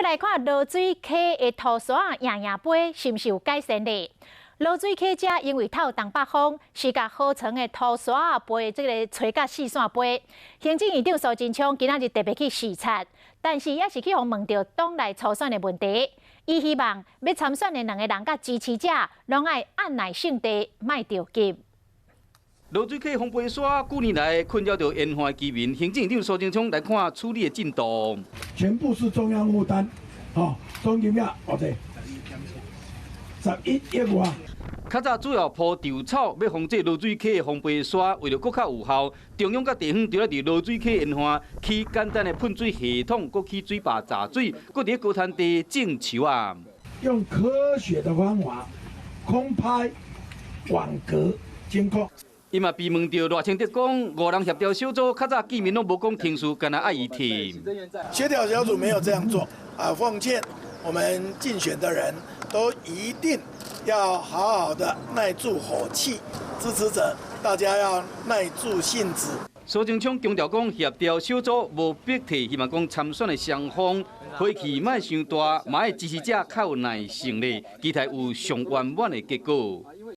來看濁水溪的塗沙贏贏杯是毋是有改善咧？濁水溪遮因為透東北風，是共河床的塗沙飛這个吹甲四散飛。行政院長蘇貞昌今仔日特別去視察，但是也是去予問著黨內初選的問題。伊希望欲參選的兩个人佮支持者，攏愛按耐性地，莫著急。濁水溪風飛沙，幾年來困擾著沿岸居民。行政院長蘇貞昌來看處理的進度。全部是中央負擔，吼，總金額偌濟？11億外。較早主要鋪稻草，欲防止濁水溪的風飛沙，為著閣較有效，中央佮地方除了佇濁水溪沿岸起簡單的噴水系統，閣起水壩閘水，閣佇高灘地種樹仔。用科學的方法，空拍、網格監控。伊嘛被問著賴清德講五人協調小組較早見面攏無講程序，干焦愛伊提。協調小組沒有這樣做啊！奉勸我們競選的人都一定要好好的耐住火氣，支持者大家要耐住性子。蘇貞昌強調講協調小組無逼提，希望講參選的雙方火氣莫傷大，嘛愛支持者較有耐性咧，期待有上圓滿的結果。